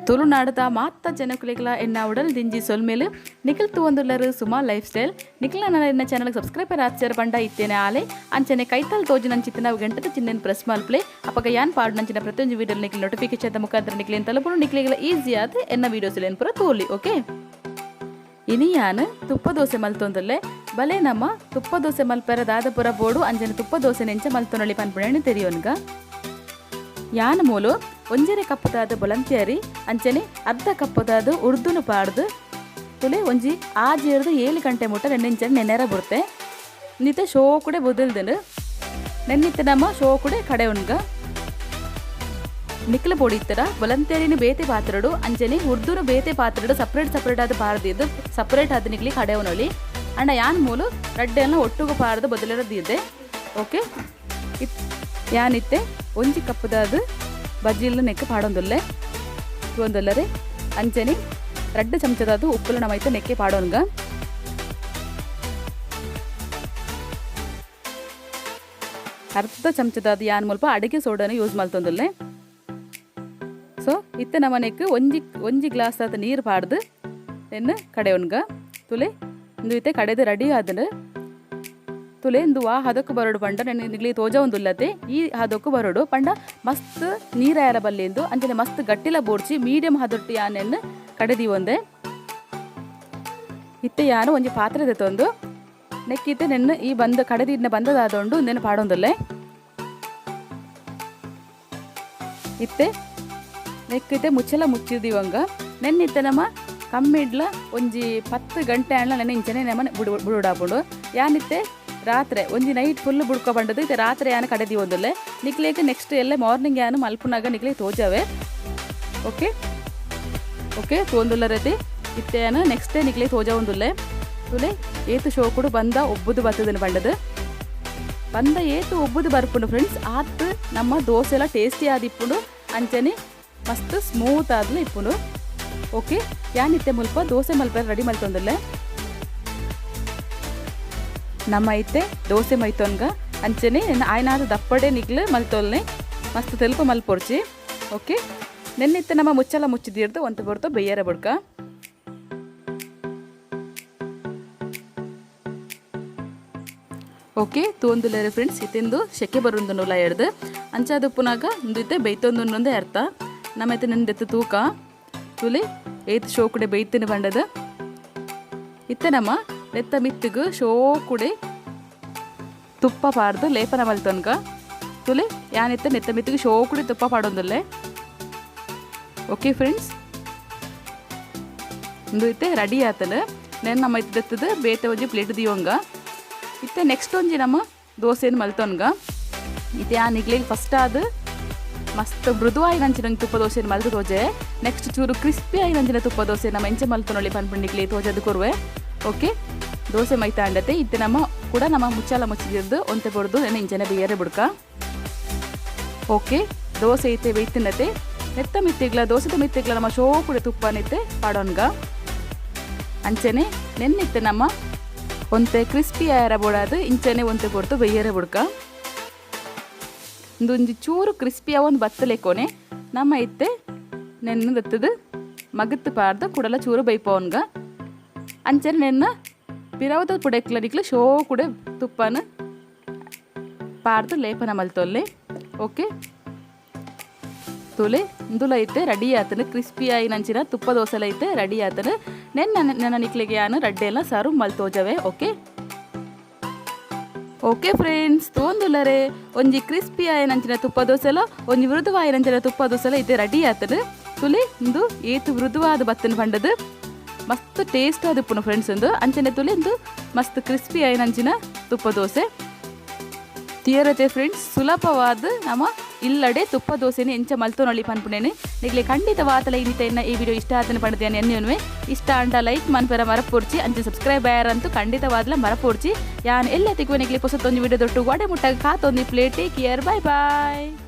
ತುಳುನಾಡದ ಮಾತ ಜನಕುಲೆಗ್ಲ ಎನ್ನ ಉಡಲ್ ದಿಂಜಿ ಸೊಲ್ಮೇಲು ನಿಖಿಲ್ ತೂವೊಂದುಲ್ಲರು ಸುಮಾ ಲೈಫ್ ಸ್ಟೈಲ್. ನಿಖಿಲ್ ನನ್ನ ಎನ್ನ ಚಾನಲ್ ಸಬ್ಸ್ಕ್ರೈಬರ್ ಆಚಾರ ಪಂಡ ಇತ್ತೇನೆ ಆಲೆ ಅಂಚನೆ ಕೈತಲ್ ತೋಜಿನಂಚಿತ್ತಿನ ಗಂಟೆದ ಚಿಹ್ನೆನ್ ಪ್ರೆಸ್ ಮಲ್ಪಲೆ ಅಪಗ ಯಾನ್ ಪಾಡುನಂಚಿನ ಪ್ರತಿಯೊಂಜಿ ವಿಡಿಯೋ ನಿಖಿಲ್ ನೋಟಿಫಿಕೇಶನ್ ಮುಖಾಂತರ ನಿಖಿಲೇನ್ ತಲುಪುನು ನಿಖಿಲೆಗ್ಲ ಈಸಿ ಆದ್ ಎನ್ನ ವಿಡಿಯೋಸ್ ಲೆನ್ ಪೂರ ತೂಲಿ. ಓಕೆ, ಇನಿ ಯಾನ್ ತುಪ್ಪ ದೋಸೆ ಮಲ್ತೊಂದುಲ್ಲೆ. ಬಲೆ ನಮ್ಮ ತುಪ್ಪ ದೋಸೆ ಮಲ್ಪೆರ ದಾದಪುರ ಬೋಡು ಅಂಚನೆ ತುಪ್ಪ ದೋಸೆ ನೆಂಚ ಮಲ್ತೊನೊಳಿ ಪನ್ಪುಣೆನ್ ತೆರಿಯೊನ್ಗ. ಯಾನ್ ಮೂಲು ಒಂಜರೆ ಕಪ್ಪುದಾದ ಬೊಲಂತಿಯರಿ ಅಂಚನೆ ಅರ್ಧ ಕಪ್ಪುದಾದ ಉರ್ದುನು ಪಾಡ್ದು ತುಲೆ ಒಂಜಿ ಆಜೇರ್ದು 7 ಗಂಟೆ ಮುಟ್ಟ ನೆನ್ನೆಂಚನೆ ನೆನೆರ ಬುರ್ತೆ. ನಿತೆ ಶೋ ಕೂಡೆ ಬೊದಲ್ದನು ನೆನ್ನಿತ್ತೆ ನಮ್ಮ ಶೋ ಕೂಡೆ ಕಡೆ ಉಣ್ಗ ನಿಕ್ಲ ಪೊಡಿ ಇತ್ತರ ಬೊಲಂತಿಯರಿನ ಬೇತೆ ಪಾತ್ರಡು ಅಂಚನೆ ಉರ್ದುನು ಬೇತೆ ಪಾತ್ರಡು ಸಪ್ರೇಟ್ ಸಪ್ರೇಟ್ ಆದ ಪಾರ್ದಿದ್ದು ಸಪ್ರೇಟ್ ಆದ ನಿಕ್ಲಿ ಕಡೆ ಉಣೊಲಿ. ಅಂಡ ಯಾನ್ ಮೂಲು ರಡ್ಡೆಲ್ಲ ಒಟ್ಟುಗು ಪಾರ್ದು ಬದಲಿರದಿದ್ದೆ. ಓಕೆ, ಯಾನಿತ್ತೆ ಒಂಜಿ ಕಪ್ಪುದಾದ ಬಜ್ಜಿಲ್ಲು ನೆಕ್ಕ ಪಾಡೊಂದುಲ್ಲೆ ಒಂದುಲ್ಲರೆ ಅಂಚನೆ ರಡ್ಡು ಚಮಚದಾದ ಉಪ್ಪುಲು ನಮೈತೆ ನೆಕ್ಕೆ ಪಾಡೋನ್ಗ. ಅರ್ಧ ಚಮಚದಾದ ಯಾನ್ ಮುಲ್ಪ ಅಡಿಗೆ ಸೋಡಾನ ಯೂಸ್ ಮಲ್ತೊಂದುಲ್ಲೆ. ಸೊ ಇತ್ತೆ ನಮ್ಮ ನೆಕ್ ಒಂಜಿ ಒಂಜಿ ಗ್ಲಾಸ್ ಆದ ನೀರು ಪಾಡ್ದು ಎನ್ನ ಕಡೆಯೊನ್ಗ. ತುಲೆ ಇಂದು ಇತ್ತೆ ಕಡೆದು ರೆಡಿ ಆದನು. ತುಲೆ ಇಂದು ವಾ ಹದಕ್ಕು ಬರೋಡು ಪಂಡ ನಿಗ್ಲಿ ತೋಜ ಒಂದುಲ್ಲತೆ ಈ ಹದಕ್ಕು ಬರೋಡು ಪಂಡ ಮಸ್ತ್ ನೀರಾಯರ ಬಲ್ಲಿಂದು ಅಂಚನೆ ಮಸ್ತ್ ಗಟ್ಟಿಲ ಬೋಡ್ಚಿ ಮೀಡಿಯಂ ಹದೊಟ್ಟು ಯಾನೆನ್ನು ಕಡೆದಿ ಒಂದೆ. ಇತ್ತೆ ಯಾನು ಒಂಜಿ ಪಾತ್ರೆ ತಂದು ನೆಕ್ಕಿತ್ತೆ ನೆನ್ನು ಈ ಬಂದ ಕಡೆದಿನ ಬಂದದಾದೊಂಡು ನೆನ್ನು ಪಾಡೊಂದುಲ್ಲೆ. ಇತ್ತೆ ನೆಕ್ಕಿತ್ತೆ ಮುಚ್ಚಲ ಮುಚ್ಚಿದೀವಂಗ. ನೆನ್ನಿತ್ತೆ ನಮ್ಮ ಕಮ್ಮಿಡ್ಲ ಒಂಜಿ 10 ಗಂಟೆ ಆಂಡ್ಲ ನೆನೆ ಇಂಚನೆ ನಮ್ಮ ಬುಡುಡಾಪುಂಡು. ಯಾನಿತ್ತೆ ರಾತ್ರಿ ಒಂಜಿ ನೈಟ್ ಫುಲ್ ಬುಡ್ಕೊ ಬಂಡದು ಇತ್ತೆ ರಾತ್ರಿ ಯಾನು ಕಡೆದಿ ಒಂದುಲ್ಲೆ. ನಿಕ್ಲೇಕ್ ನೆಕ್ಸ್ಟ್ ಎಲ್ಲ ಮಾರ್ನಿಂಗ್ ಯಾನು ಮಲ್ಪುನಾಗ ನಿಕ್ಲೆ ತೋಜಾವೆ. ಓಕೆ ಓಕೆ ತೋಂದುಲ್ಲರತಿ ಇತ್ತೆ ಯಾನು ನೆಕ್ಸ್ಟ್ ಡೇ ನಿಕ್ಲೆ ತೋಜ ಒಂದುಲ್ಲೆ. ತುಲೆ ಏತು ಶೋಕುಡು ಬಂದ ಒಬ್ಬುದು ಬತ್ತದನ್ನು ಬಂಡದು ಬಂದ ಏತು ಒಬ್ಬುದು ಬರ್ಪುಂಡು ಫ್ರೆಂಡ್ಸ್. ಆತ್ ನಮ್ಮ ದೋಸೆ ಎಲ್ಲ ಟೇಸ್ಟಿ ಆದಿಪ್ಪುಂಡು ಅಂಚನೆ ಮಸ್ತ್ ಸ್ಮೂತ್ ಆದ್ಲು ಇಪ್ಪುಂಡು. ಓಕೆ, ಯಾನಿತ್ತೆ ಮುಲ್ಪ ದೋಸೆ ಮಲ್ಪ ರೆಡಿ ಮಲ್ತೊಂದುಲ್ಲೆ. ನಮ್ಮ ಇತ್ತೆ ದೋಸೆ ಮೈತೊನ್ಗ ಅಂಚನೆ ಆಯ್ನಾದ ದಪ್ಪಡೆ ನಿಗ್ಲು ಮಲ್ತೊಲ್ನೆ ಮಸ್ತ್ ತೆಲುಪು ಮಲ್ಪೊರ್ಚಿ. ಓಕೆ, ನೆನ್ನಿತ್ತೆ ನಮ್ಮ ಮುಚ್ಚಲ ಮುಚ್ಚಿದಿರ್ದು ಒಂತ ಬರ್ತೋ ಬೆಯ್ಯರ ಬುಡ್ಕ. ಓಕೆ, ತೂಂದುಲ್ಲೇರು ಫ್ರೆಂಡ್ಸ್ ಇತ್ತಿಂದು ಶೆಕೆ ಬರುಂದು ನೂಲ ಎಡ್ದು ಅಂಚಾದ ಉಪ್ಪುನಾಗ ಇಂದು ಇತ್ತೆ ಬೇಯ್ತೊಂದು ಅರ್ಥ. ನಮ್ಮ ಇತ್ತೆ ನೆಂದೆತ್ತು ತೂಕ ತುಲಿ ಏತ್ ಶೋ ಕೂಡೆ ಬೇಯ್ತಿನ ಬಂಡದು. ಇತ್ತೆ ನಮ್ಮ ನೆತ್ತ ಮಿತ್ತಿಗು ಶೋ ಕೂಡೆ ತುಪ್ಪ ಪಾಡ್ದು ಲೇಪನ ಮಲ್ತೊನ್ಗ. ತುಲೆ ಯಾನಿತ್ತೆ ನೆತ್ತ ಮಿತ್ತಿಗೆ ಶೋ ಕೂಡೆ ತುಪ್ಪ ಪಾಡೊಂದುಲ್ಲೆ. ಓಕೆ ಫ್ರೆಂಡ್ಸ್, ಇಂದು ಇತ್ತೆ ರೆಡಿ ಆತನು. ನೆನ್ ನಮ್ಮ ಇತ್ತದ ಬೇತೆ ಒಂಜಿ ಪ್ಲೇಟ್ ದಿಯೋಂಗ. ಇತ್ತೆ ನೆಕ್ಸ್ಟ್ ಒಂಜಿ ನಮ್ಮ ದೋಸೆನ ಮಲ್ತೊನ್ಗ. ಇತ್ತೆ ಆ ನಿಗ್ಲಿಗೆ ಫಸ್ಟ್ ಆದ ಮಸ್ತ್ ಮೃದುವಾಯಿ ನಂಚಿನ ತುಪ್ಪ ದೋಸೆನ ಮಲ್ತು ತೋಜೆ. ನೆಕ್ಸ್ಟ್ ಚೂರು ಕ್ರಿಸ್ಪಿ ಆಯಿ ನಂಚಿನ ತುಪ್ಪ ದೋಸೆ ನಮ್ಮ ಎಂಚೆ ಮಲ್ತೊನೊಳಿ ಪನ್ಪುಂಡು ನಿಗ್ಲಿ ತೋಜದು ಕೊರುವೆ. ಓಕೆ, ದೋಸೆ ಮೈತಾ ಅಂಡತೆ ಇತ್ತೆ ನಮ್ಮ ಕೂಡ ನಮ್ಮ ಮುಚ್ಚಾಲ ಮುಚ್ಚಿದ್ದು ಒಂತೆ ಬಡ್ದು ನೆನೆ ಇಂಚನೆ ಬೇಯರೆ ಬುಡ್ಕ. ಓಕೆ, ದೋಸೆ ಇತ್ತೆ ಬೇಯ್ತಿನತೆ ನೆತ್ತ ಮಿತ್ತಿಗ್ಲ ದೋಸೆದ ಮಿತ್ತಿಗ್ಲ ನಮ್ಮ ಶೋ ಕೂಡ ತುಪ್ಪನಿತ್ತೆ ಪಾಡೋನ್ಗ. ಅಂಚನೆ ನೆನ್ನಿತ್ತೆ ನಮ್ಮ ಒಂತೆ ಕ್ರಿಸ್ಪಿ ಆಯರ ಬೋಡಾದು ಇಂಚನೆ ಒಂತೆ ಬೊಡ್ದು ಬೇಯರೆ ಬುಡ್ಕ. ಒಂಜಿ ಚೂರು ಕ್ರಿಸ್ಪಿ ಒಂದು ಬತ್ತಲೆಕೋನೆ ನಮ್ಮ ಇತ್ತೆ ನೆನ್ನದತ್ತದು ಮಗತ್ತು ಪಾರ್ದು ಕುಡಲ ಚೂರು ಬೈಪೋನ್ಗ. ಅಂಚನೆ ನೆನ್ನ ಪಿರವದ ಪುಡೆಕ್ಲ ನಿಕ್ಲು ಶೋ ಕೂಡ ತುಪ್ಪನ ಪಾರ್ದು ಲೇಪನ ಮಲ್ತೊಲ್ಲೆ. ಓಕೆ, ತುಲೆ ಇಂದುಲ ಐತೆ ರೆಡಿ ಆತನು ಕ್ರಿಸ್ಪಿ ಆಯಿ ನಂಚಿನ ತುಪ್ಪ ದೋಸೆಲ ಐತೆ ರೆಡಿ ಆತನು. ನೆನ್ನ ನನ್ನ ನಿಕ್ಲಿಗೆ ಯಾನು ರಡ್ಡೆ ಎಲ್ಲ ಸಾರು ಮಲ್ತೋಜವೆ. ಓಕೆ ಓಕೆ ಫ್ರೆಂಡ್ಸ್, ತೋಂದುಲ್ಲರೆ ಒಂಜಿ ಕ್ರಿಸ್ಪಿ ಆಯ ನಂಚಿನ ತುಪ್ಪ ದೋಸೆಲ ಒಂಜಿ ಮೃದುವಾಯ ನಂಚಿನ ತುಪ್ಪ ದೋಸೆಲ ಇತ್ತೆ ರೆಡಿ ಆತನು. ತುಲೆ ಇಂದು ಏತು ಮೃದುವಾದ ಬತ್ತನ ಪಂಡದು ಮಸ್ತ್ ಟೇಸ್ಟ್ ಆದಿಪ್ಪುನು ಫ್ರೆಂಡ್ಸ್. ಇಂದು ಅಂಚನೆ ತುಲೆ ಇಂದು ಮಸ್ತ್ ಕ್ರಿಸ್ಪಿ ಆಯ ನಂಚಿನ ತುಪ್ಪ ದೋಸೆ ತೀರತೆ ಫ್ರೆಂಡ್ಸ್. ಸುಲಭವಾದ ನಮ್ಮ ಇಲ್ಲಡೆ ತುಪ್ಪ ದೋಸೆನ ಎಂಚ ಮಲ್ತೊನೊಳಿ ಪನ್ಪುಣೇನೆ. ನಿಗ್ಲೆ ಖಂಡಿತವಾತಲ ಇನ್ನಿತ ಎನ್ನ ಈ ವಿಡಿಯೋ ಇಷ್ಟ ಆತನ ಪಂಡದೇನೆ ಎನ್ನುವೆ. ಇಷ್ಟ ಅಂಡ ಲೈಕ್ ಮನ್ಪೆರ ಮರಪೂರ್ಚಿ ಅಂಚೆ ಸಬ್ಸ್ಕ್ರೈಬ್ ಆಯರಂತೂ ಖಂಡಿತವಾದ್ಲ ಮರಪೂರ್ಚಿ. ಯಾನ್ ಎಲ್ಲ ತಿಕ್ಕುವೆ ನಿಗ್ಲೆ ಪೊಸತ್ತೊಂದು ವಿಡಿಯೋ ದೊಟ್ಟು ವಾಡೆ ಮುಟ್ಟಾಗ ಕಾತೊಂದು plate. Take care, bye bye.